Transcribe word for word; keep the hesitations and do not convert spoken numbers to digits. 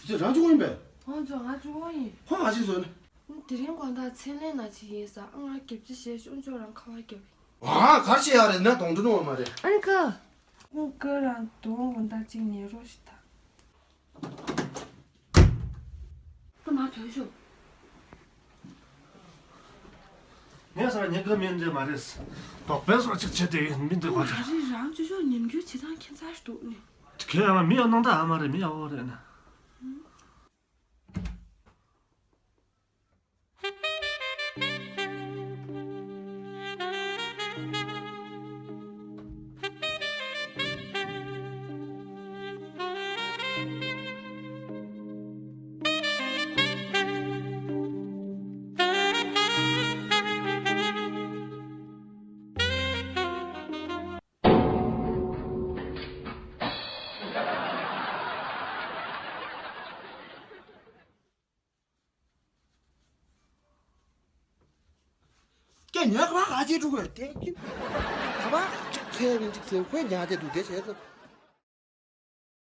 ཅི་རང་གཅིག་པོ་ཡིན་པས། ཨང་ཅོ་ང་གཅིག་པོ་ཡིན། ཁོ་ང་ཞིག་བཟོས་ནས། དེ་རིང་དགོང་དག་མཚན་ལས་ན་ཅིག་ཡིན་ས། ཨ་ང་རྒྱབ་ཅི་བྱས་ཤོག་ཅོ་རང་ཁ་བ་རྒྱབ། ཨ་གར་བྱེད་ཡག་རེད་ན་གདོང་དྲི་ནོ་མ་རེད། ཨ་ནི་ཀ་ཨུ་ཀ་རང་གདོང་དགོང་དག་ཅིག་ཉལ་རོགས་ཤིག་ད། ཨ་མ་ཐོན་ཤོག་ངས་ཟེར་ཉེ་གི་མི་འདི་མ་རེད། དོགས་པའི་བཟོ་ཅིག་བྱེད་དེ་མི་འདི་གོ་ཚ། ཨ་རི་རང་ཅོ་ཅོ་ཉམས་འགྱུར་བྱེད་སྟངས་ཁྱད་མཚར་ཞིག་འདུག་ནི། ཁྱེད་ཡང་མི་ཡང་སྣང་དག་ཨ་མ་རེད། མི་ཡག་པོ་རེད་ན། ཀྱེ་ཉལ་ཁ་པར་ག་ཅེ་དྲུག་རེད་དེ་ཀྱེ། ཁ་པར་གཅིག་འཚོལ་བིན་གཅིག་འཚོལ་ཁོས་ཉལ་དེ་འདུག་དེ་བྱས་ཙང་།